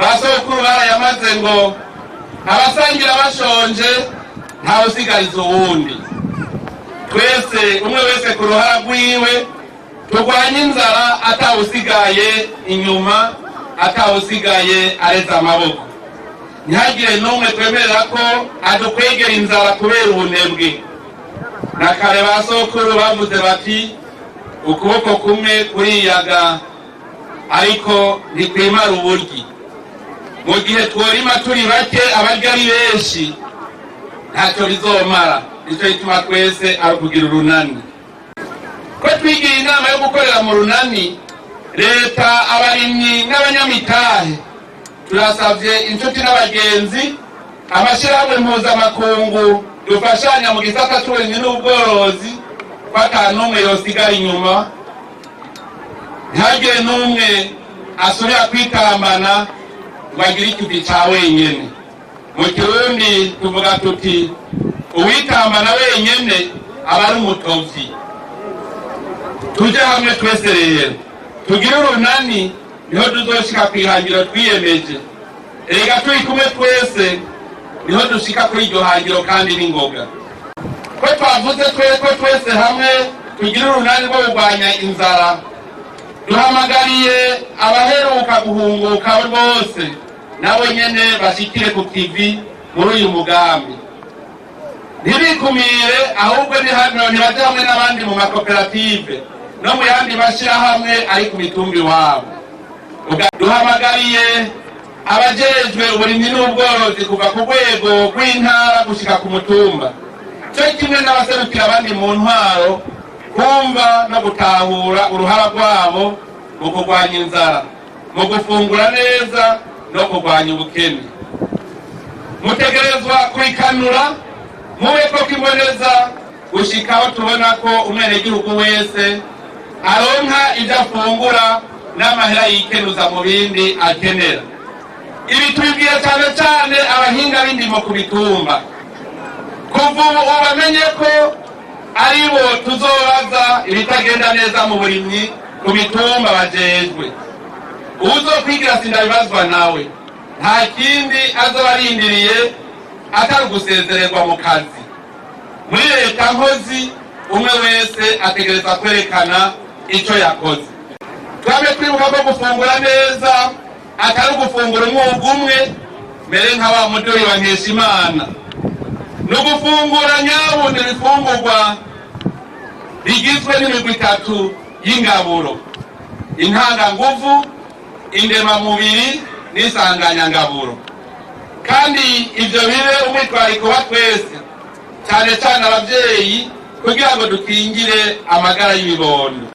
Ba sokuru barayamaze ngo abasangira bashonje ntawusigariza uwundi. Twese, umwe wese ku ruhara rwiwe, turwanye inzara atawusigaye inyuma, atawusigaye areze amaboko. Ntihagire n'umwe twemerera ko adukwegera inzara kubera ubunebwe. Na kare ba sokuru bavuze bati ukuboko kumwe kuriyaga ariko ntikwimara uburyi. Mu gihe tworima turi bake, abarya ari benshi, ntacyo bizomara. Nicyo gituma twese ari ukugira urunani. Ko twigiye inama yo gukorera mu runani, leta, abarimyi n'abanyamitahe, turasabye inshuti n'abagenzi, amashyirahamwe mpuzamakungu dufashanya mu gisata c'uburimyi n'ubworozi, ko ata n'umwe yosigara inyuma, ntihagire n'umwe asubira kwitambana ngo agire ikivi ca wenyene. Mu Kirundi tuvuga tuti uwitambana wenyene aba ari umutovyi. Tuje hamwe twese rero, tugire urunani, niho tuzoshika kw'ihangiro twiyemeje. Erega turi kumwe twese niho dushika kuri iryo hangiro kandi n'ingoga. Ko twavuze twe ko twese hamwe tugira urunani rwo kurwanya inzara, duhamagariye abaheruka guhunguka bose nabo nyene bashikire ku kivi muri uyu mugambi. Ntibikumire, ahubwo ni hano ntibaje hamwe n'abandi mu makoperative no mu yandi mashyirahamwe ari ku mitumba iwabo. Duhamagariye abajejwe uburimyi n'ubworozi kuva ku rwego rw'intara gushika ku mutumba, cyo kimwe n'abaserukira abandi mu ntwaro, kumva no gutahura uruhara rwabo mu kurwanya inzara, mu gufungura neza no kurwanya ubukene. Mutegerezwa kurikanura, mube ko kimboneza gushika aho tubona ko umwenegihugu wese aronka ibyo afungura n'amahera yikenuza mu bindi akenera. Ibi tubibwira cyane cyane abahinga b'indimo ku mitumba. Kuva ubu bamenye ko ari bo tuzobaza ibitagenda neza mu burimyi ku mitumba bajejwe. Uwuzokwigira sindabibazwa nawe nta kindi azoba arindiriye atari ugusezererwa mu kazi. Muri leta nkozi, umwe wese ategereza kwerekana icyo yakoze. Twabe twibuka ko gufungura neza atari ugufungura umwuga umwe, mbere nka wa muduri wa Nkeshimana. Ni ugufungura nyabundi ibifungurwa bigizwe n'imigwi itatu y'ingaburo: intanganguvu, indemamubiri n'isanganyangaburo. Kandi ibyo bibe umwitwariko wa twese, cyane cyane ababyeyi, kugira ngo dukingire amagara y'ibibondo.